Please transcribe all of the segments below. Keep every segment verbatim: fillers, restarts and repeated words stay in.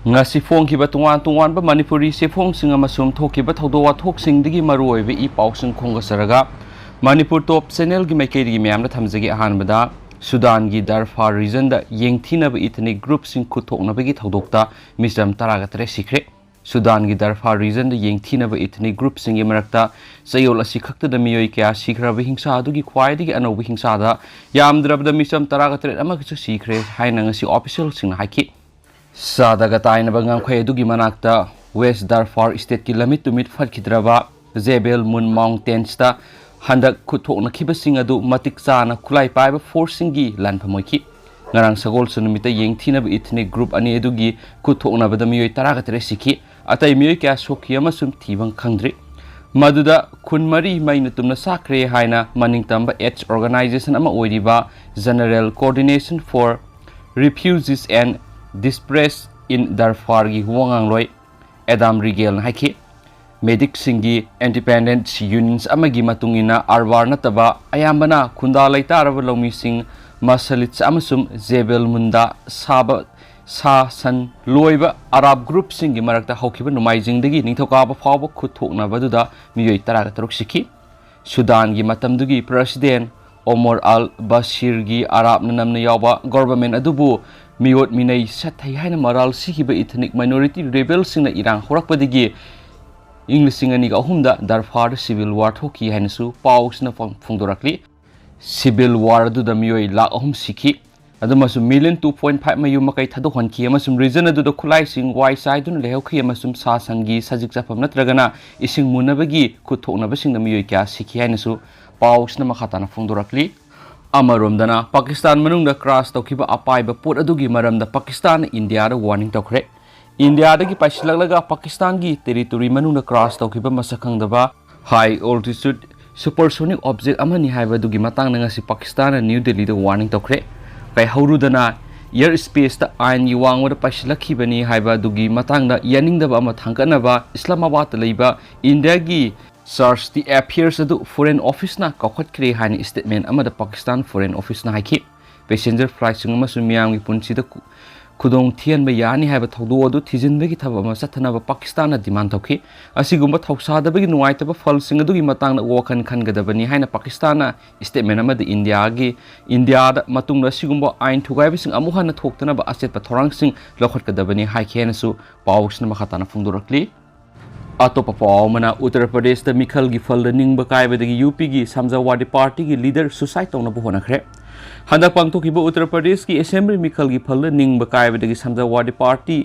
ꯉꯁꯤ ꯐꯣꯡꯈꯤꯕ ꯇꯣꯉꯥꯟ ꯇꯣꯉꯥꯟꯕ ꯃꯅꯤꯄꯨꯔꯤ ꯆꯦꯐꯣꯡꯁꯤꯡ ꯑꯃꯁꯨꯡ ꯊꯣꯛꯈꯤꯕ ꯊꯧꯗꯣꯛ ꯋꯥꯊꯣꯛꯁꯤꯡꯗꯒꯤ ꯃꯔꯨꯑꯣꯏꯕ ꯏ ꯄꯥꯎꯁꯤꯡ ꯈꯣꯝꯒꯠꯆꯔꯒ ꯃꯅꯤꯄꯨꯔ ꯇꯣꯞ ꯆꯦꯅꯦꯜꯒꯤ ꯃꯥꯏꯀꯩꯗꯒꯤ ꯃꯌꯥꯝꯗ ꯊꯝꯖꯒꯦ꯫ ꯑꯍꯥꯟꯕꯗ, ꯁꯨꯗꯥꯟꯒꯤ ꯗꯔꯐꯥ ꯔꯤꯖꯟꯗ ꯌꯦꯡꯊꯤꯅꯕ ꯏꯊꯅꯤꯛ ꯒ꯭ꯔꯨꯞꯁꯤꯡ ꯈꯨꯠ ꯊꯣꯛꯅꯕꯒꯤ ꯊꯧꯗꯣꯛꯇ ꯃꯤꯆꯝ ꯇꯔꯥꯒ ꯇꯔꯦꯠ ꯁꯤꯈ꯭ꯔꯦ꯫ ꯁꯨꯗꯥꯟꯒꯤ ꯗꯔꯐꯥ ꯔꯤꯖꯟꯗ ꯌꯦꯡꯊꯤꯅꯕ ꯏꯊꯅꯤꯛ ꯒ꯭ꯔꯨꯞꯁꯤꯡꯒꯤ ꯃꯔꯛꯇ ꯆꯌꯣꯜ ꯑꯁꯤ ꯈꯛꯇꯗ ꯃꯤꯑꯣꯏ ꯀꯌꯥ ꯁꯤꯈ꯭ꯔꯕ ꯍꯤꯡꯁꯥ ꯑꯗꯨꯒꯤ ꯈ꯭ꯋꯥꯏꯗꯒꯤ ꯑꯅꯧꯕ ꯍꯤꯡꯁꯥꯗ ꯌꯥꯝꯗ꯭ꯔꯕꯗ ꯃꯤꯆꯝ ꯇꯔꯥꯒ ꯇꯔꯦꯠ ꯑꯃꯒꯁꯨ ꯁꯤꯈ꯭ꯔꯦ ꯍꯥꯏꯅ ꯉꯁꯤ ꯑꯣꯐꯤꯁꯤꯌꯦꯜꯁꯤꯡꯅ ꯍꯥꯏꯈꯤ꯫ ꯆꯥꯗꯒ ꯇꯥꯏꯅꯕ ꯉꯝꯈꯩ ꯑꯗꯨꯒꯤ ꯃꯅꯥꯛꯇ ꯋꯦꯁ ꯗꯥꯔꯐꯥꯔ ꯁ꯭ꯇꯦꯠꯀꯤ ꯂꯝꯃꯤꯠ ꯇꯨꯃꯤꯠ ꯐꯠꯈꯤꯗ꯭ꯔꯕ ꯖꯦꯕꯦꯜ ꯃꯨꯟ ꯃꯥꯎꯟꯇꯦꯟꯁꯇ ꯍꯟꯗꯛ ꯈꯨꯠ ꯊꯣꯛꯅꯈꯤꯕꯁꯤꯡ ꯑꯗꯨ ꯃꯇꯤꯛ ꯆꯥꯅ ꯈꯨꯠꯂꯥꯏ ꯄꯥꯏꯕ ꯐꯣꯔꯁꯁꯤꯡꯒꯤ ꯂꯥꯟꯐꯝ ꯑꯣꯏꯈꯤ꯫ ꯉꯔꯥꯡ ꯁꯒꯣꯜꯁꯦꯟ ꯅꯨꯃꯤꯠꯇ ꯌꯦꯡꯊꯤꯅꯕ ꯏꯊꯅꯤꯛ ꯒ꯭ꯔꯨꯞ ꯑꯅꯤ ꯑꯗꯨꯒꯤ ꯈꯨꯠ ꯊꯣꯛꯅꯕꯗ ꯃꯤꯑꯣꯏ ꯇꯔꯥꯒ ꯇꯔꯦꯠ ꯁꯤꯈꯤ꯫ ꯑꯇꯩ ꯃꯤꯑꯣꯏ ꯀꯌꯥ ꯁꯣꯛꯈꯤ ꯑꯃꯁꯨꯡ ꯊꯤꯕ ꯈꯪꯗ꯭ꯔꯤ꯫ ꯃꯗꯨꯗ ꯈꯨꯟ ꯃꯔꯤ ꯃꯩꯅ ꯇꯨꯝꯅ ꯆꯥꯛꯈ꯭ꯔꯦ ꯍꯥꯏꯅ ꯃꯅꯤꯡꯇꯝꯕ ꯑꯦꯗꯁ ꯑꯣꯔꯒꯅꯥꯏꯖꯦꯁꯟ ꯑꯃ ꯑꯣꯏꯔꯤꯕ General Coordination for Refugees and Displaced in Darfurꯒꯤ ꯋꯥꯉꯥꯡꯂꯣꯏ ꯑꯦꯗꯥꯝ ꯔꯤꯒꯦꯜꯅ ꯍꯥꯏꯈꯤ꯫ ꯃꯦꯗꯤꯛꯁꯤꯡꯒꯤ ꯏꯟꯗꯤꯄꯦꯟꯗꯦꯟꯁ ꯌꯨꯅꯤꯌꯟꯁ ꯑꯃꯒꯤ ꯃꯇꯨꯡ ꯏꯟꯅ, ꯑꯥꯔꯋꯥꯔ ꯅꯠꯇꯕ ꯑꯌꯥꯝꯕꯅ ꯈꯨꯟꯗꯥ ꯂꯩꯇꯥꯔꯕ ꯂꯧꯃꯤꯁꯤꯡ, ꯃꯁꯂꯤꯠꯁ ꯑꯃꯁꯨꯡ ꯖꯦꯕꯦꯜ ꯃꯨꯟꯗꯥ ꯁꯥꯕ ꯁꯥ ꯁꯟ ꯂꯣꯏꯕ ꯑꯔꯥꯕ ꯒ꯭ꯔꯨꯞꯁꯤꯡꯒꯤ ꯃꯔꯛꯇ ꯍꯧꯈꯤꯕ ꯅꯣꯡꯃꯥꯏꯖꯤꯡꯗꯒꯤ ꯅꯤꯡꯊꯧꯀꯥꯕ ꯐꯥꯎꯕ ꯈꯨꯠ ꯊꯣꯛꯅꯕꯗꯨꯗ ꯃꯤꯑꯣꯏ ꯇꯔꯥꯒ ꯇꯔꯨꯛ ꯁꯤꯈꯤ꯫ ꯁꯨꯗꯥꯟꯒꯤ ꯃꯇꯝꯗꯨꯒꯤ ꯄ꯭ꯔꯦꯁꯤꯗꯦꯟ ꯑꯣꯃꯔ ꯑꯜ ꯕꯁꯤꯔꯒꯤ ꯑꯔꯥꯕꯅ ꯅꯝꯅ ꯌꯥꯎꯕ ꯒꯣꯚꯔꯟꯃꯦꯟꯠ ꯑꯗꯨꯕꯨ ꯃꯤꯑꯣꯠ ꯃꯤꯅꯩ ꯁꯥꯊꯩ ꯍꯥꯏꯅ ꯃꯔꯥꯜ ꯁꯤꯈꯤꯕ ꯏꯊꯅꯤꯛ ꯃꯥꯏꯅꯣꯔꯤꯇꯤ ꯔꯦꯕꯦꯜꯁꯤꯡꯅ ꯏꯔꯥꯡ ꯍꯧꯔꯛꯄꯗꯒꯤ ꯏꯪ ꯂꯤꯁꯤꯡ ꯑꯅꯤꯒ ꯑꯍꯨꯝꯗ ꯗꯔꯐꯥꯔꯗ ꯁꯤꯚꯤꯜ ꯋꯥꯔ ꯊꯣꯛꯈꯤ ꯍꯥꯏꯅꯁꯨ ꯄꯥꯎꯁꯤꯅ ꯐꯣꯡ-, ꯐꯣꯡꯗꯣꯔꯛꯂꯤ꯫ ꯁꯤꯚꯤꯜ ꯋꯥꯔ ꯑꯗꯨꯗ ꯃꯤꯑꯣꯏ ꯂꯥꯈ ꯑꯍꯨꯝ ꯁꯤꯈꯤ꯫ ꯑꯗꯨꯃꯁꯨ ꯃꯤꯂꯤꯌꯟ ꯇꯨ ꯄꯣꯏꯟꯠ ꯐꯥꯏꯚ ꯃꯌꯨꯝ ꯃꯀꯩ ꯊꯥꯗꯣꯛꯍꯟꯈꯤ ꯑꯃꯁꯨꯡ ꯔꯤꯖꯟ ꯑꯗꯨꯗ ꯈꯨꯠꯂꯥꯏꯁꯤꯡ ꯋꯥꯏ ꯆꯥꯏꯗꯨꯅ ꯂꯩꯍꯧꯈꯤ ꯑꯃꯁꯨꯡ ꯁꯥ ꯁꯟꯒꯤ ꯁꯖꯤꯛ ꯆꯥꯐꯝ ꯅꯠꯇ꯭ꯔꯒꯅ ꯏꯁꯤꯡ ꯃꯨꯟꯅꯕꯒꯤ ꯈꯨꯠ ꯊꯣꯛꯅꯕꯁꯤꯡꯗ ꯃꯤꯑꯣꯏ ꯀꯌꯥ ꯁꯤꯈꯤ ꯍꯥꯏꯅꯁꯨ ꯄꯥꯎꯁꯤꯅ ꯃꯈꯥ ꯇꯥꯅ ꯐꯣꯡꯗꯣꯔꯛꯂꯤ꯫ ꯑꯃꯔꯣꯝꯗꯅ, ꯄꯥꯀꯤꯁꯇꯥꯟ ꯃꯅꯨꯡꯗ ꯀ꯭ꯔꯥꯁ ꯇꯧꯈꯤꯕ ꯑꯄꯥꯏꯕ ꯄꯣꯠ ꯑꯗꯨꯒꯤ ꯃꯔꯝꯗ ꯄꯥꯀꯤꯁꯇꯥꯟꯅ ꯏꯟꯗꯤꯌꯥꯗ ꯋꯥꯔꯅꯤꯡ ꯇꯧꯈ꯭ꯔꯦ꯫ ꯏꯟꯗꯤꯌꯥꯗꯒꯤ ꯄꯥꯏꯁꯤꯜꯂꯛꯂꯒ ꯄꯥꯀꯤꯁꯇꯥꯟꯒꯤ ꯇꯦꯔꯤꯇꯣꯔꯤ ꯃꯅꯨꯡꯗ ꯀ꯭ꯔꯥꯁ ꯇꯧꯈꯤꯕ ꯃꯁꯛ ꯈꯪꯗꯕ ꯍꯥꯏ ꯑꯣꯜꯇꯤꯆꯨꯠ ꯁꯨꯄꯔꯁꯣꯅꯤꯛ ꯑꯣꯕꯖꯦꯛ ꯑꯃꯅꯤ ꯍꯥꯏꯕ ꯑꯗꯨꯒꯤ ꯃꯇꯥꯡꯗ ꯉꯁꯤ ꯄꯥꯀꯤꯁꯇꯥꯟꯅ ꯅ꯭ꯌꯨ ꯗꯦꯜꯂꯤꯗ ꯋꯥꯔꯅꯤꯡ ꯇꯧꯈ꯭ꯔꯦ꯫ ꯀꯩꯍꯧꯔꯨꯗꯅ ꯑꯦꯌꯔ ꯁ꯭ꯄꯦꯁꯇ ꯑꯥꯏꯟꯒꯤ ꯋꯥꯡꯃꯗ ꯄꯥꯏꯁꯤꯜꯂꯛꯈꯤꯕꯅꯤ ꯍꯥꯏꯕ ꯑꯗꯨꯒꯤ ꯃꯇꯥꯡꯗ ꯌꯥꯅꯤꯡꯗꯕ ꯑꯃ ꯊꯥꯡꯒꯠꯅꯕ ꯏꯁꯂꯥꯃꯥꯕꯥꯗꯇ ꯂꯩꯕ ꯏꯟꯗꯤꯌꯥꯒꯤ ꯆꯥꯔꯖꯇꯤ ꯑꯦꯐꯤꯌꯔꯁ ꯑꯗꯨ ꯐꯣꯔꯦꯟ ꯑꯣꯐꯤꯁꯅ ꯀꯥꯎꯈꯠꯈ꯭ꯔꯦ ꯍꯥꯏꯅ ꯁ꯭ꯇꯦꯠꯃꯦꯟ ꯑꯃꯗ ꯄꯥꯀꯤꯁꯇꯥꯟ ꯐꯣꯔꯦꯟ ꯑꯣꯐꯤꯁꯅ ꯍꯥꯏꯈꯤ꯫ ꯄꯦꯁꯦꯟꯖꯔ ꯐ꯭ꯂꯥꯏꯠꯁꯤꯡ ꯑꯃꯁꯨꯡ ꯃꯤꯌꯥꯝꯒꯤ ꯄꯨꯟꯁꯤꯗ ꯀꯨ-, ꯈꯨꯗꯣꯡ ꯊꯤꯍꯟꯕ ꯌꯥꯅꯤ ꯍꯥꯏꯕ ꯊꯧꯗꯣꯛ ꯑꯗꯨ ꯊꯤꯖꯤꯟꯕꯒꯤ ꯊꯕꯛ ꯑꯃ ꯆꯠꯊꯅꯕ ꯄꯥꯀꯤꯁꯇꯥꯟꯅ demand ꯇꯧꯈꯤ꯫ ꯑꯁꯤꯒꯨꯝꯕ ꯊꯧꯁꯥꯗꯕꯒꯤ ꯅꯨꯡꯉꯥꯏꯇꯕ ꯐꯜꯁꯤꯡ ꯑꯗꯨꯒꯤ ꯃꯇꯥꯡꯗ ꯋꯥꯈꯜ ꯈꯟꯒꯗꯕꯅꯤ ꯍꯥꯏꯅ ꯄꯥꯀꯤꯁꯇꯥꯟꯅ statement ꯑꯃꯗ ꯏꯟꯗꯤꯌꯥꯒꯤ, ꯏꯟꯗꯤꯌꯥꯗ ꯃꯇꯨꯡꯗ ꯑꯁꯤꯒꯨꯝꯕ ꯑꯥꯏꯟ ꯊꯨꯒꯥꯏꯕꯁꯤꯡ ꯑꯃꯨꯛ ꯍꯟꯅ ꯊꯣꯛꯇꯅꯕ ꯑꯆꯦꯠꯄ ꯊꯧꯔꯥꯡꯁꯤꯡ ꯂꯧꯈꯠꯀꯗꯕꯅꯤ ꯍꯥꯏꯈꯤ ꯍꯥꯏꯅꯁꯨ ꯄꯥꯎꯁꯤꯅ ꯃꯈꯥ ꯇꯥꯅ ꯐꯣꯡꯗꯣꯔꯛꯂꯤ꯫ ꯑꯇꯣꯞꯄ ꯄꯥꯎ ꯑꯃꯅ, ꯎꯠꯇꯔ ꯄ꯭ꯔꯗꯦꯁꯇ ꯃꯤꯈꯜꯒꯤ ꯐꯜꯗ ꯅꯤꯡꯕ ꯀꯥꯏꯕꯗꯒꯤ ꯌꯨ ꯄꯤꯒꯤ ꯁꯃꯥꯖꯋꯥꯗꯤ ꯄꯥꯔꯇꯤꯒꯤ ꯂꯤꯗꯔ suicide ꯇꯧꯅꯕ ꯍꯣꯠꯅꯈ꯭ꯔꯦ꯫ ꯍꯟꯗꯛ ꯄꯥꯡꯊꯣꯛꯈꯤꯕ ꯎꯠꯇꯔ ꯄ꯭ꯔꯗꯦꯁꯀꯤ ꯑꯦꯁꯦꯝꯕ꯭ꯂꯤ ꯃꯤꯈꯜꯒꯤ ꯐꯜꯗ ꯅꯤꯡꯕ ꯀꯥꯏꯕꯗꯒꯤ ꯁꯃꯥꯖꯋꯥꯗꯤ ꯄꯥꯔꯇꯤ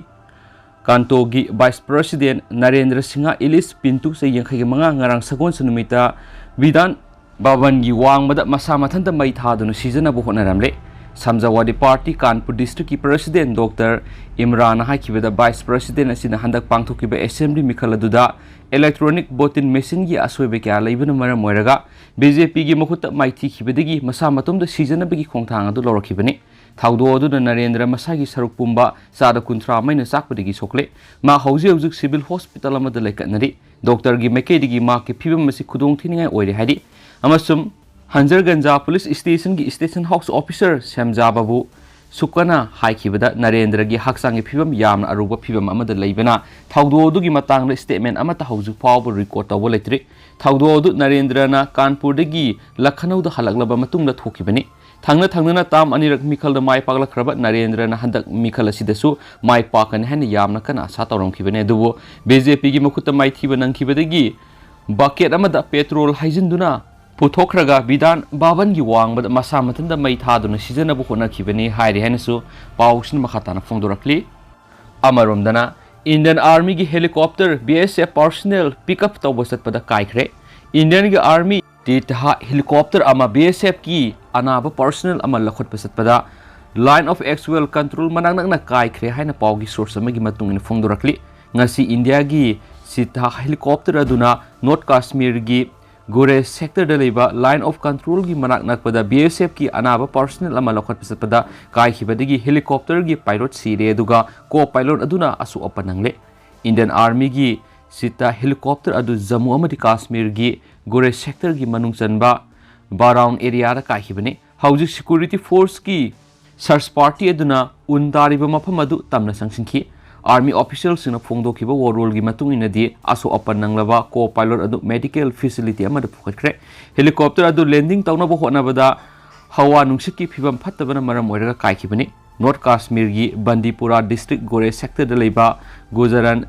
ꯀꯥꯟꯇꯣꯒꯤ vice president Narendra Singh alias Pintu, ꯆꯍꯤ ꯌꯥꯡꯈꯩꯒ ꯃꯉꯥ, ꯉꯔꯥꯡ ꯁꯒꯣꯜꯁꯦꯟ ꯅꯨꯃꯤꯠꯇ ꯕꯤꯙꯥꯟ ꯚꯕꯟꯒꯤ ꯋꯥꯡꯃꯗ ꯃꯁꯥ ꯃꯊꯟꯇ ꯃꯩ ꯊꯥꯗꯨꯅ ꯁꯤꯖꯅꯕ ꯍꯣꯠꯅꯔꯝꯂꯦ꯫ ꯁꯃꯥꯖꯋꯥꯗꯤ ꯄꯥꯔꯇꯤ ꯀꯥꯟꯄꯨꯔ ꯗꯤꯁꯇ꯭ꯔꯤꯛꯀꯤ ꯄ꯭ꯔꯁꯤꯗꯦꯟ ꯗꯣꯛꯇꯔ ꯏꯝꯔꯥꯟꯅ ꯍꯥꯏꯈꯤꯕꯗ, ꯚꯥꯏꯁ ꯄ꯭ꯔꯁꯤꯗꯦꯟ ꯑꯁꯤꯅ ꯍꯟꯗꯛ ꯄꯥꯡꯊꯣꯛꯈꯤꯕ ꯑꯦꯁꯦꯝꯕ꯭ꯂꯤ ꯃꯤꯈꯜ ꯑꯗꯨꯗ ꯏꯂꯦꯛꯇ꯭ꯔꯣꯅꯤꯛ ꯚꯣꯇꯤꯡ ꯃꯦꯁꯤꯟꯒꯤ ꯑꯁꯣꯏꯕ ꯀꯌꯥ ꯂꯩꯕꯅ ꯃꯔꯝ ꯑꯣꯏꯔꯒ ꯕꯤ ꯖꯦ ꯄꯤꯒꯤ ꯃꯈꯨꯠꯇ ꯃꯥꯏꯊꯤꯈꯤꯕꯗꯒꯤ ꯃꯁꯥ ꯃꯇꯣꯝꯇ ꯁꯤꯖꯅꯕꯒꯤ ꯈꯣꯡꯊꯥꯡ ꯑꯗꯨ ꯂꯧꯔꯛꯈꯤꯕꯅꯤ꯫ ꯊꯧꯗꯣꯛ ꯑꯗꯨꯗ ꯅꯔꯦꯟꯗ꯭ꯔ ꯃꯁꯥꯒꯤ ꯁꯔꯨꯛ ꯄꯨꯝꯕ ꯆꯥꯗ ꯀꯨꯟꯊ꯭ꯔꯥ ꯃꯩꯅ ꯆꯥꯛꯄꯗꯒꯤ ꯁꯣꯛꯂꯦ꯫ ꯃꯥ ꯍꯧꯖꯤꯛ ꯍꯧꯖꯤꯛ ꯁꯤꯚꯤꯜ ꯍꯣꯁꯄꯤꯇꯥꯜ ꯑꯃꯗ ꯂꯩꯈꯠꯅꯔꯤ꯫ ꯗꯣꯛꯇꯔꯒꯤ ꯃꯥꯏꯀꯩꯗꯒꯤ ꯃꯍꯥꯛꯀꯤ ꯐꯤꯕꯝ ꯑꯁꯤ ꯈꯨꯗꯣꯡ ꯊꯤꯅꯤꯡꯉꯥꯏ ꯑꯣꯏꯔꯦ ꯍꯥꯏꯔꯤ꯫ ꯑꯃꯁꯨꯡ ꯍꯟꯖꯔꯒꯟꯖꯥ ꯄꯨꯂꯤꯁ ꯁ꯭ꯇꯦꯁꯟꯒꯤ ꯁ꯭ꯇꯦꯁꯟ ꯍꯥꯎꯁ ꯑꯣꯐꯤꯁꯔ ꯁꯦꯝꯖꯥ ꯕꯥꯕꯨ ꯁꯨꯛꯀꯅ ꯍꯥꯏꯈꯤꯕꯗ, ꯅꯔꯦꯟꯗ꯭ꯔꯒꯤ ꯍꯛꯆꯥꯡꯒꯤ ꯐꯤꯕꯝ ꯌꯥꯝꯅ ꯑꯔꯨꯕ ꯐꯤꯕꯝ ꯑꯃꯗ ꯂꯩꯕꯅ ꯊꯧꯗꯣꯛ ꯑꯗꯨꯒꯤ ꯃꯇꯥꯡꯗ statement ꯑꯃꯠꯇ ꯍꯧꯖꯤꯛ ꯐꯥꯎꯕ ꯔꯦꯀꯣꯔꯗ ꯇꯧꯕ ꯂꯩꯇ꯭ꯔꯤ꯫ ꯊꯧꯗꯣꯛ ꯑꯗꯨ ꯅꯔꯦꯟꯗ꯭ꯔꯅ ꯀꯥꯟꯄꯨꯔꯗꯒꯤ ꯂꯈꯅꯧꯗ ꯍꯜꯂꯛꯂꯕ ꯃꯇꯨꯡꯗ ꯊꯣꯛꯈꯤꯕꯅꯤ꯫ ꯊꯪꯅ ꯊꯪꯅꯅ ꯇꯥꯝ ꯑꯅꯤꯔꯛ ꯃꯤꯈꯜꯗ ꯃꯥꯏ ꯄꯥꯛꯂꯛꯈ꯭ꯔꯕ ꯅꯔꯦꯟꯗ꯭ꯔꯅ ꯍꯟꯗꯛ ꯃꯤꯈꯜ ꯑꯁꯤꯗꯁꯨ ꯃꯥꯏ ꯄꯥꯛꯀꯅꯤ ꯍꯥꯏꯅ ꯌꯥꯝꯅ ꯀꯟꯅ ꯑꯁꯥ ꯇꯧꯔꯝꯈꯤꯕꯅꯤ꯫ ꯑꯗꯨꯕꯨ ꯕꯤ ꯖꯦ ꯄꯤꯒꯤ ꯃꯈꯨꯠꯇ ꯃꯥꯏꯊꯤꯕ ꯅꯪꯈꯤꯕꯗꯒꯤ ꯕꯀꯦꯠ ꯑꯃꯗ ꯄꯦꯇ꯭ꯔꯣꯜ ꯍꯩꯖꯤꯟꯗꯨꯅ ꯄꯨꯊꯣꯛꯈ꯭ꯔꯒ ꯕꯤꯙꯥꯟ ꯚꯕꯟꯒꯤ ꯋꯥꯡꯃꯗ ꯃꯁꯥ ꯃꯊꯟꯇ ꯃꯩ ꯊꯥꯗꯨꯅ ꯁꯤꯖꯅꯕ ꯍꯣꯠꯅꯈꯤꯕꯅꯤ ꯍꯥꯏꯔꯤ ꯍꯥꯏꯅꯁꯨ ꯄꯥꯎꯁꯤꯅ ꯃꯈꯥ ꯇꯥꯅ ꯐꯣꯡꯗꯣꯔꯛꯂꯤ꯫ ꯑꯃꯔꯣꯝꯗꯅ, ꯏꯟꯗꯤꯌꯟ ꯑꯥꯔꯃꯤꯒꯤ ꯍꯦꯂꯤꯀꯣꯞꯇꯔ, ꯕꯤ ꯑꯦꯁ ꯑꯦꯐ ꯄꯥꯔꯁꯣꯅꯦꯜ ꯄꯤꯛ ꯑꯞ ꯇꯧꯕ ꯆꯠꯄꯗ ꯀꯥꯏꯈ꯭ꯔꯦ꯫ ꯏꯟꯗꯤꯌꯟꯒꯤ ꯑꯥꯔꯃꯤ ꯆꯤꯇꯥ ꯍꯦꯂꯤꯀꯣꯞꯇꯔ ꯑꯃ ꯕꯤ ꯑꯦꯁ ꯑꯦꯐꯀꯤ ꯑꯅꯥꯕ ꯄꯥꯔꯁꯣꯅꯦꯜ ꯑꯃ ꯂꯧꯈꯠꯄ ꯆꯠꯄꯗ line of actual control ꯃꯅꯥꯛ ꯅꯛꯅ ꯀꯥꯏꯈ꯭ꯔꯦ ꯍꯥꯏꯅ ꯄꯥꯎꯒꯤ ꯁꯣꯔꯁ ꯑꯃꯒꯤ ꯃꯇꯨꯡ ꯏꯟꯅ ꯐꯣꯡꯗꯣꯔꯛꯂꯤ꯫ ꯉꯁꯤ ꯏꯟꯗꯤꯌꯥꯒꯤ ꯆꯤꯇꯥ ꯍꯦꯂꯤꯀꯣꯞꯇꯔ ꯑꯗꯨꯅ ꯅꯣꯔꯠ ꯀꯥꯁꯃꯤꯔꯒꯤ ꯒꯨꯔꯦꯖ ꯁꯦꯛꯇꯔꯗ ꯂꯩꯕ line of controlꯒꯤ ꯃꯅꯥꯛ ꯅꯛꯄꯗ ꯕꯤ ꯑꯦꯁ ꯑꯦꯐꯀꯤ ꯑꯅꯥꯕ ꯄꯥꯔꯁꯣꯅꯦꯜ ꯑꯃ ꯂꯧꯈꯠꯄ ꯆꯠꯄꯗ ꯀꯥꯏꯈꯤꯕꯗꯒꯤ ꯍꯦꯂꯤꯀꯣꯞꯇꯔꯒꯤ ꯄꯥꯏꯂꯣꯠ ꯁꯤꯔꯦ, ꯑꯗꯨꯒ ꯀꯣ ꯄꯥꯏꯂꯣꯠ ꯑꯗꯨꯅ ꯑꯁꯣꯛ ꯑꯄꯟ ꯅꯪꯂꯦ꯫ ꯏꯟꯗꯤꯌꯟ ꯑꯥꯔꯃꯤꯒꯤ ꯆꯤꯇꯥ ꯍꯦꯂꯤꯀꯣꯞꯇꯔ ꯑꯗꯨ ꯖꯝꯃꯨ ꯑꯃꯗꯤ ꯀꯥꯁꯃꯤꯔꯒꯤ ꯒꯨꯔꯦꯖ ꯁꯦꯛꯇꯔꯒꯤ ꯃꯅꯨꯡ ꯆꯟꯕ ꯕꯥꯔꯥꯎꯟ ꯑꯦꯔꯤꯌꯥꯗ ꯀꯥꯏꯈꯤꯕꯅꯤ꯫ ꯍꯧꯖꯤꯛ ꯁꯦꯀ꯭ꯌꯨꯔꯤꯇꯤ ꯐꯣꯔꯁꯀꯤ Search party ꯑꯗꯨꯅ ꯎꯟ ꯇꯥꯔꯤꯕ ꯃꯐꯝ ꯑꯗꯨ ꯇꯝꯅ ꯆꯪꯁꯤꯟꯈꯤ꯫ Army officialꯁꯤꯡꯅ ꯐꯣꯡꯗꯣꯛꯈꯤꯕ ꯋꯥꯔꯣꯜꯒꯤ ꯃꯇꯨꯡ ꯏꯟꯅꯗꯤ, ꯑꯁꯣꯛ ꯑꯄꯟ ꯅꯪꯂꯕ co-pilot ꯑꯗꯨ medical facility ꯑꯃꯗ ꯄꯨꯈꯠꯈ꯭ꯔꯦ꯫ Helicopter ꯑꯗꯨ landing ꯇꯧꯅꯕ ꯍꯣꯠꯅꯕꯗ ꯍꯋꯥ ꯅꯨꯡꯁꯤꯠꯀꯤ ꯐꯤꯕꯝ ꯐꯠꯇꯕꯅ ꯃꯔꯝ ꯑꯣꯏꯔꯒ ꯀꯥꯏꯈꯤꯕꯅꯤ꯫ North Kashmirꯒꯤ ꯕꯟꯗꯤꯄꯨꯔꯥ district ꯒꯣꯔꯦ sectorꯗ ꯂꯩꯕ ꯒꯨꯖꯔꯟ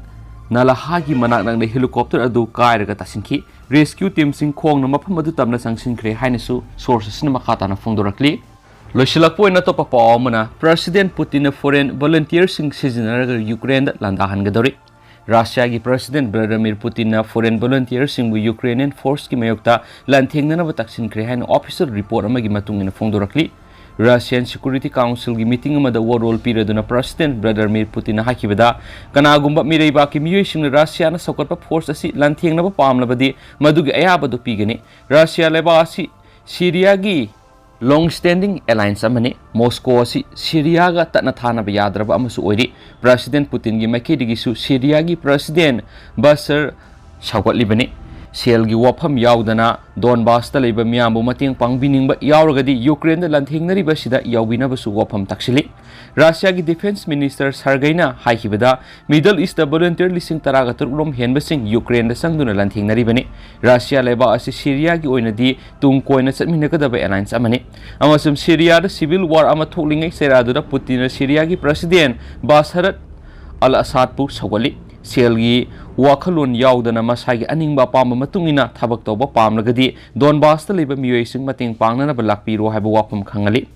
ꯅꯂꯍꯥꯒꯤ ꯃꯅꯥꯛ ꯅꯛꯅ helicopter ꯑꯗꯨ ꯀꯥꯏꯔꯒ ꯇꯥꯁꯤꯟꯈꯤ꯫ Rescue teamꯁꯤꯡ ꯈꯣꯡꯅ ꯃꯐꯝ ꯑꯗꯨ ꯇꯝꯅ ꯆꯪꯁꯤꯟꯈ꯭ꯔꯦ ꯍꯥꯏꯅꯁꯨ source ꯑꯁꯤꯅ ꯃꯈꯥ ꯇꯥꯅ ꯐꯣꯡꯗꯣꯔꯛꯂꯤ꯫ ꯂꯣꯏꯁꯤꯜꯂꯛꯄ ꯑꯣꯏꯅ ꯑꯇꯣꯞꯄ ꯄꯥꯎ ꯑꯃꯅ, President Putinꯅ foreign volunteerꯁꯤꯡ ꯁꯤꯖꯤꯟꯅꯔꯒ Ukraineꯗ ꯂꯥꯟꯗꯥꯍꯟꯒꯗꯧꯔꯤ꯫ Russiaꯒꯤ President Vladimir Putinꯅ foreign volunteerꯁꯤꯡꯕꯨ Ukrainian forceꯀꯤ ꯃꯥꯌꯣꯛꯇ ꯂꯥꯟꯊꯦꯡꯅꯅꯕ ꯇꯛꯁꯤꯟꯈ꯭ꯔꯦ ꯍꯥꯏꯅ official report ꯑꯃꯒꯤ ꯃꯇꯨꯡ ꯏꯟꯅ ꯐꯣꯡꯗꯣꯔꯛꯂꯤ꯫ Russian Security Councilꯒꯤ meeting ꯑꯃꯗ ꯋꯥꯔꯣꯜ ꯄꯤꯔꯗꯨꯅ President Vladimir Putinꯅ ꯍꯥꯏꯈꯤꯕꯗ, ꯀꯅꯥꯒꯨꯝꯕ ꯃꯤꯔꯩꯕꯥꯛꯀꯤ ꯃꯤꯑꯣꯏꯁꯤꯡꯅ Russiaꯅ ꯁꯧꯒꯠꯄ force ꯑꯁꯤ ꯂꯥꯟꯊꯦꯡꯅꯕ ꯄꯥꯝꯂꯕꯗꯤ, ꯃꯗꯨꯒꯤ ꯑꯌꯥꯕꯗꯨ ꯄꯤꯒꯅꯤ꯫ Russia ꯂꯩꯕꯥꯛ ꯑꯁꯤ Syriaꯒꯤ long standing alliance ꯑꯃꯅꯤ꯫ Moscow ꯑꯁꯤ Syriaꯒ ꯇꯠꯅ ꯊꯥꯅꯕ ꯌꯥꯗ꯭ꯔꯕ ꯑꯃꯁꯨ ꯑꯣꯏꯔꯤ꯫ President Putinꯒꯤ ꯃꯥꯏꯀꯩꯗꯒꯤꯁꯨ Syriaꯒꯤ President Bashar ꯁꯧꯒꯠꯂꯤꯕꯅꯤ꯫ ꯁꯦꯜꯒꯤ ꯋꯥꯐꯝ ꯌꯥꯎꯗꯅ Donbasꯇ ꯂꯩꯕ ꯃꯤꯌꯥꯝꯕꯨ ꯃꯇꯦꯡ ꯄꯥꯡꯕꯤꯅꯤꯡꯕ ꯌꯥꯎꯔꯒꯗꯤ Ukraineꯗ ꯂꯥꯟꯊꯦꯡꯅꯔꯤꯕꯁꯤꯗ ꯌꯥꯎꯕꯤꯅꯕꯁꯨ ꯋꯥꯐꯝ ꯇꯥꯛꯁꯤꯜꯂꯤ꯫ Russiaꯒꯤ Defense Minister Sergeiꯅ ꯍꯥꯏꯈꯤꯕꯗ, Middle Eastꯇ volunteer ꯂꯤꯁꯤꯡ ꯇꯔꯥꯒ ꯇꯔꯨꯛ ꯔꯣꯝ ꯍꯦꯟꯕꯁꯤꯡ Ukraineꯗ ꯆꯪꯗꯨꯅ ꯂꯥꯟꯊꯦꯡꯅꯔꯤꯕꯅꯤ꯫ Russia ꯂꯩꯕꯥꯛ ꯑꯁꯤ Syriaꯒꯤ ꯑꯣꯏꯅꯗꯤ ꯇꯨꯡ ꯀꯣꯏꯅ ꯆꯠꯃꯤꯟꯅꯒꯗꯕ alliance ꯑꯃꯅꯤ, ꯑꯃꯁꯨꯡ Syriaꯗ civil war ꯑꯃ ꯊꯣꯛꯂꯤꯉꯩ ꯆꯩꯔꯥꯗꯨꯗ Putinꯅ Syriaꯒꯤ President Bashar al-Assadꯄꯨ ꯁꯧꯒꯠꯂꯤ꯫ ꯁꯦꯜꯒꯤ ꯋꯥꯈꯜꯂꯣꯟ ꯌꯥꯎꯗꯅ ꯃꯁꯥꯒꯤ ꯑꯅꯤꯡꯕ ꯑꯄꯥꯝꯕ ꯃꯇꯨꯡ ꯏꯟꯅ ꯊꯕꯛ ꯇꯧꯕ ꯄꯥꯝꯂꯒꯗꯤ Donbasꯇ ꯂꯩꯕ ꯃꯤꯑꯣꯏꯁꯤꯡ ꯃꯇꯦꯡ ꯄꯥꯡꯅꯅꯕ ꯂꯥꯛꯄꯤꯔꯣ ꯍꯥꯏꯕ ꯋꯥꯐꯝ ꯈꯪꯍꯜꯂꯤ꯫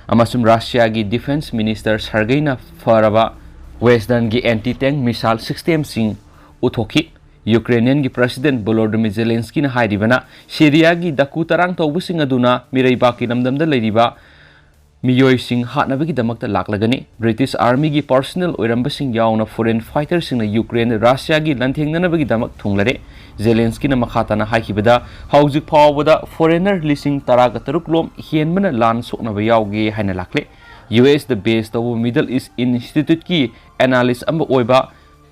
ꯑꯃꯁꯨꯡ Russiaꯒꯤ Defense Minister Sergeiꯅ ꯐꯔꯕ Westernꯒꯤ anti-tank missile systemꯁꯤꯡ ꯎꯠꯊꯣꯛꯈꯤ꯫ Ukrainianꯒꯤ President Volodymyr Zelenskyꯅ ꯍꯥꯏꯔꯤꯕꯅ, Syriaꯒꯤ ꯗꯀꯨ ꯇꯔꯥꯡ ꯇꯧꯕꯁꯤꯡ ꯑꯗꯨꯅ ꯃꯤꯔꯩꯕꯥꯛꯀꯤ ꯂꯝꯗꯝꯗ ꯂꯩꯔꯤꯕ ꯃꯤꯑꯣꯏꯁꯤꯡ ꯍꯥꯠꯅꯕꯒꯤꯗꯃꯛꯇ ꯂꯥꯛꯂꯒꯅꯤ꯫ British Armyꯒꯤ personnel ꯑꯣꯏꯔꯝꯕꯁꯤꯡ ꯌꯥꯎꯅ foreign fighterꯁꯤꯡꯅ Ukraine Russiaꯒꯤ ꯂꯥꯟꯊꯦꯡꯅꯅꯕꯒꯤꯗꯃꯛ ꯊꯨꯡꯂꯔꯦ꯫ Zelenskyꯅ ꯃꯈꯥ ꯇꯥꯅ ꯍꯥꯏꯈꯤꯕꯗ, ꯍꯧꯖꯤꯛ ꯐꯥꯎꯕꯗ foreigner ꯂꯤꯁꯤꯡ ꯇꯔꯥꯒ ꯇꯔꯨꯛ ꯂꯣꯝ ꯍꯦꯟꯕꯅ ꯂꯥꯟ ꯁꯣꯛꯅꯕ ꯌꯥꯎꯒꯦ ꯍꯥꯏꯅ ꯂꯥꯛꯂꯦ꯫ USꯗ base ꯇꯧꯕ Middle East Instituteꯀꯤ analyst ꯑꯃ ꯑꯣꯏꯕ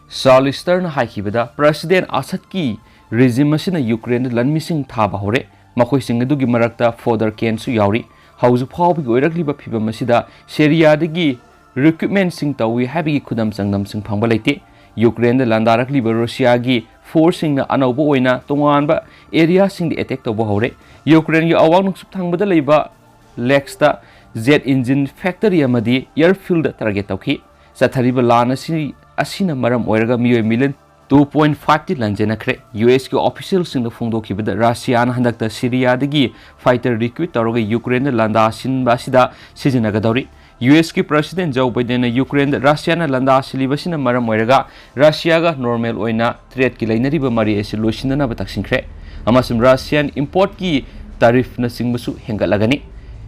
Charles Sterna ꯍꯥꯏꯈꯤꯕꯗ, President Assadꯀꯤ regime ꯑꯁꯤꯅ Ukraineꯗ ꯂꯥꯟꯃꯤꯁꯤꯡ ꯊꯥꯕ ꯍꯧꯔꯦ꯫ ꯃꯈꯣꯏꯁꯤꯡ ꯑꯗꯨꯒꯤ ꯃꯔꯛꯇ Father Kenꯁꯨ ꯌꯥꯎꯔꯤ꯫ ꯍꯧꯖꯤꯛ ꯐꯥꯎꯕꯒꯤ ꯑꯣꯏꯔꯛꯂꯤꯕ ꯐꯤꯕꯝ ꯑꯁꯤꯗ ꯁꯦꯔꯤꯌꯥꯗꯒꯤ ꯔꯤꯀ꯭ꯔꯨꯠꯃꯦꯟꯁꯤꯡ ꯇꯧꯏ ꯍꯥꯏꯕꯒꯤ ꯈꯨꯗꯝ ꯆꯥꯡꯗꯝꯁꯤꯡ ꯐꯪꯕ ꯂꯩꯇꯦ꯫ ꯌꯨꯀ꯭ꯔꯦꯟꯗ ꯂꯥꯟꯗꯥꯔꯛꯂꯤꯕ ꯔꯨꯁꯤꯌꯥꯒꯤ ꯐꯣꯔꯁꯁꯤꯡꯅ ꯑꯅꯧꯕ ꯑꯣꯏꯅ ꯇꯣꯉꯥꯟꯕ ꯑꯦꯔꯤꯌꯥꯁꯤꯡꯗ ꯑꯦꯇꯦꯛ ꯇꯧꯕ ꯍꯧꯔꯦ꯫ ꯌꯨꯀ꯭ꯔꯦꯟꯒꯤ ꯑꯋꯥꯡ ꯅꯣꯡꯆꯨꯞ ꯊꯪꯕꯗ ꯂꯩꯕ ꯂꯦꯛꯁꯇ ꯖꯦꯠ ꯏꯟꯖꯤꯟ ꯐꯦꯛꯇꯔꯤ ꯑꯃꯗꯤ ꯑꯦꯌꯔꯐꯤꯜꯗ ꯇꯥꯔꯒꯦꯠ ꯇꯧꯈꯤ꯫ ꯆꯠꯊꯔꯤꯕ ꯂꯥꯟ ꯑꯁꯤ, ꯑꯁꯤꯅ ꯃꯔꯝ ꯑꯣꯏꯔꯒ ꯃꯤꯑꯣꯏ ꯃꯤꯂꯤꯌꯟ ꯇꯨ ꯄꯣꯏꯟ ꯐꯥꯏꯚꯇꯤ ꯂꯥꯟꯖꯦꯟꯅꯈ꯭ꯔꯦ꯫ ꯌꯨ ꯑꯦꯁꯀꯤ ꯑꯣꯐꯤꯁꯤꯌꯦꯜꯁꯤꯡꯅ ꯐꯣꯡꯗꯣꯛꯈꯤꯕꯗ ꯔꯁꯤꯌꯥꯅ ꯍꯟꯗꯛꯇ ꯁꯤꯔꯤꯌꯥꯗꯒꯤ ꯐꯥꯏꯇꯔ ꯔꯤꯀ꯭ꯔꯨꯠ ꯇꯧꯔꯒ ꯌꯨꯀ꯭ꯔꯦꯟꯗ ꯂꯥꯟꯗꯥꯁꯤꯟꯕ ꯑꯁꯤꯗ ꯁꯤꯖꯤꯟꯅꯒꯗꯧꯔꯤ꯫ ꯌꯨ ꯑꯦꯁꯀꯤ ꯄ꯭ꯔꯁꯤꯗꯦꯟ ꯖꯣ ꯕꯥꯏꯗꯦꯟꯅ ꯌꯨꯀ꯭ꯔꯦꯟꯗ ꯔꯁꯤꯌꯥꯅ ꯂꯥꯟꯗꯥꯁꯤꯜꯂꯤꯕꯁꯤꯅ ꯃꯔꯝ ꯑꯣꯏꯔꯒ ꯔꯁꯤꯌꯥꯒ ꯅꯣꯔꯃꯦꯜ ꯑꯣꯏꯅ ꯇ꯭ꯔꯦꯗꯀꯤ ꯂꯩꯅꯔꯤꯕ ꯃꯔꯤ ꯑꯁꯤ ꯂꯣꯏꯁꯤꯟꯅꯅꯕ ꯇꯛꯁꯤꯟꯈ꯭ꯔꯦ ꯑꯃꯁꯨꯡ ꯔꯁꯤꯌꯥꯟ ꯏꯝꯄꯣꯔꯠꯀꯤ ꯇꯥꯔꯤꯐꯅꯆꯤꯡꯕꯁꯨ ꯍꯦꯟꯒꯠꯂꯒꯅꯤ꯫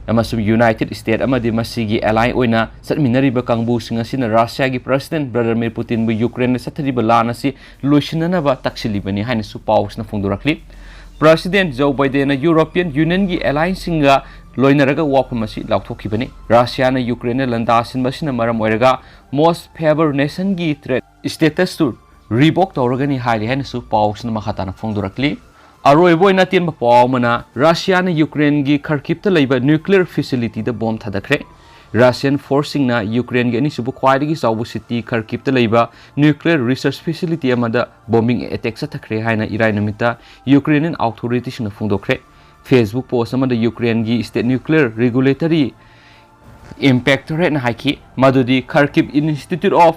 ꯑꯃꯁꯨꯡ ꯌꯨꯅꯥꯏꯇꯦꯗ ꯁ꯭ꯇꯦꯠ ꯑꯃꯗꯤ ꯃꯁꯤꯒꯤ ꯑꯦꯂꯥꯏ ꯑꯣꯏꯅ ꯆꯠꯃꯤꯟꯅꯔꯤꯕ ꯀꯥꯡꯕꯨꯁꯤꯡ ꯑꯁꯤꯅ ꯔꯁꯤꯌꯥꯒꯤ ꯄ꯭ꯔꯁꯤꯗꯦꯟ ꯚ꯭ꯂꯥꯗꯤꯃꯤꯔ ꯄꯨꯇꯤꯟꯕꯨ ꯌꯨꯀ꯭ꯔꯦꯟꯗ ꯆꯠꯊꯔꯤꯕ ꯂꯥꯟ ꯑꯁꯤ ꯂꯣꯏꯁꯤꯟꯅꯅꯕ ꯇꯛꯁꯤꯜꯂꯤꯕꯅꯤ ꯍꯥꯏꯅꯁꯨ ꯄꯥꯎꯁꯤꯅ ꯐꯣꯡꯗꯣꯔꯛꯂꯤ꯫ ꯄ꯭ꯔꯁꯤꯗꯦꯟ ꯖꯣ ꯕꯥꯏꯗꯦꯟꯅ ꯌꯨꯔꯣꯄꯤꯌꯟ ꯌꯨꯅꯤꯌꯟꯒꯤ ꯑꯦꯂꯥꯏꯟꯁꯁꯤꯡꯒ ꯂꯣꯏꯅꯔꯒ ꯋꯥꯐꯝ ꯑꯁꯤ ꯂꯥꯎꯊꯣꯛꯈꯤꯕꯅꯤ꯫ ꯔꯁꯤꯌꯥꯅ ꯌꯨꯀ꯭ꯔꯦꯟꯗ ꯂꯥꯟꯗꯥꯁꯤꯟꯕ ꯑꯁꯤꯅ ꯃꯔꯝ ꯑꯣꯏꯔꯒ most favored nationꯒꯤ ꯇ꯭ꯔꯦꯗ ꯁ꯭ꯇꯦꯇꯁꯇꯨ ꯔꯤꯚꯣꯛ ꯇꯧꯔꯒꯅꯤ ꯍꯥꯏꯔꯤ ꯍꯥꯏꯅꯁꯨ ꯄꯥꯎꯁꯤꯅ ꯃꯈꯥ ꯇꯥꯅ ꯐꯣꯡꯗꯣꯔꯛꯂꯤ꯫ ꯑꯔꯣꯏꯕ ꯑꯣꯏꯅ ꯑꯇꯦꯟꯕ ꯄꯥꯎ ꯑꯃꯅ, ꯔꯁꯤꯌꯥꯅ ꯌꯨꯀ꯭ꯔꯦꯟꯒꯤ ꯈꯔꯀꯤꯞꯇ ꯂꯩꯕ ꯅ꯭ꯌꯨꯀ꯭ꯂꯤꯌꯔ ꯐꯦꯁꯤꯂꯤꯇꯤꯗ ꯕꯣꯝ ꯊꯥꯗꯈ꯭ꯔꯦ꯫ ꯔꯁꯤꯌꯟ ꯐꯣꯔꯁꯁꯤꯡꯅ ꯌꯨꯀ꯭ꯔꯦꯟꯒꯤ ꯑꯅꯤꯁꯨꯕ ꯈ꯭ꯋꯥꯏꯗꯒꯤ ꯆꯥꯎꯕ ꯁꯤꯇꯤ ꯈꯔꯀꯤꯞꯇ ꯂꯩꯕ ꯅ꯭ꯌꯨꯀ꯭ꯂꯤꯌꯔ ꯔꯤꯁꯔꯆ ꯐꯦꯁꯤꯂꯤꯇꯤ ꯑꯃꯗ ꯕꯣꯝꯕꯤꯡ ꯑꯦꯇꯦꯛ ꯆꯠꯊꯈ꯭ꯔꯦ ꯍꯥꯏꯅ ꯏꯔꯥꯏ ꯅꯨꯃꯤꯠꯇ ꯌꯨꯀ꯭ꯔꯦꯅꯤꯌꯟ ꯑꯣꯊꯣꯔꯤꯇꯤꯁꯤꯡꯅ ꯐꯣꯡꯗꯣꯛꯈ꯭ꯔꯦ꯫ ꯐꯦꯁꯕꯨꯛ ꯄꯣꯁ ꯑꯃꯗ ꯌꯨꯀ꯭ꯔꯦꯟꯒꯤ ꯁ꯭ꯇꯦꯠ ꯅ꯭ꯌꯨꯀ꯭ꯂꯤꯌꯔ ꯔꯤꯒꯨꯂꯦꯇꯔꯤ ꯏꯝꯄꯦꯛꯇꯣꯔꯦꯠꯅ ꯍꯥꯏꯈꯤ ꯃꯗꯨꯗꯤ Kharkiv Institute of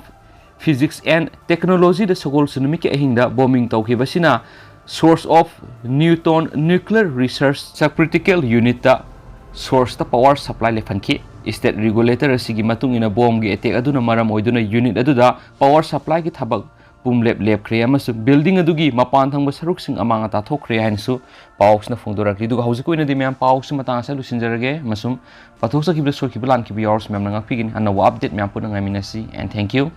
Physics and Technologyꯗ ꯁꯒꯣꯜꯁꯦꯟ ꯅꯨꯃꯤꯠꯀꯤ ꯑꯍꯤꯡꯗ ꯕꯣꯝꯕꯤꯡ ꯇꯧꯈꯤꯕꯁꯤꯅ source of Newton Nuclear Research Subcritical Unitꯇ sourceꯇ power supply ꯂꯦꯞꯍꯟꯈꯤ꯫ ꯁ꯭ꯇꯦꯠ ꯔꯤꯒꯨꯂꯦꯇꯔ ꯑꯁꯤꯒꯤ ꯃꯇꯨꯡ ꯏꯟꯅ ꯕꯣꯝꯒꯤ ꯑꯦꯇꯦꯛ ꯑꯗꯨꯅ ꯃꯔꯝ ꯑꯣꯏꯗꯨꯅ ꯌꯨꯅꯤꯠ ꯑꯗꯨꯗ power supplyꯒꯤ ꯊꯕꯛ ꯄꯨꯝꯂꯦꯞ ꯂꯦꯞꯈ꯭ꯔꯦ ꯑꯃꯁꯨꯡ ꯕꯤꯜꯗꯤꯡ ꯑꯗꯨꯒꯤ ꯃꯄꯥꯟ ꯊꯪꯕ ꯁꯔꯨꯛꯁꯤꯡ ꯑꯃꯥꯡ ꯑꯇꯥ ꯊꯣꯛꯈ꯭ꯔꯦ ꯍꯥꯏꯅꯁꯨ ꯄꯥꯎꯁꯤꯅ ꯐꯣꯡꯗꯣꯔꯛꯂꯤ꯫ ꯑꯗꯨꯒ ꯍꯧꯖꯤꯛꯀꯤ ꯑꯣꯏꯅꯗꯤ ꯃꯌꯥꯝ ꯄꯥꯎꯁꯤ ꯃꯇꯥꯡ ꯑꯁꯤꯗ ꯂꯣꯏꯁꯤꯟꯖꯔꯒꯦ ꯑꯃꯁꯨꯡ ꯄꯥꯊꯣꯛꯆꯈꯤꯕꯗ ꯁꯣꯏꯈꯤꯕ ꯂꯥꯟꯈꯤꯕ ꯌꯥꯎꯔꯁꯨ ꯃꯌꯥꯝꯅ ꯉꯥꯛꯄꯤꯒꯅꯤ꯫ ꯑꯅꯧꯕ update ꯃꯌꯥꯝ ꯄꯨꯟꯅ ꯉꯥꯏꯃꯤꯟꯅꯁꯤ, and thank you꯫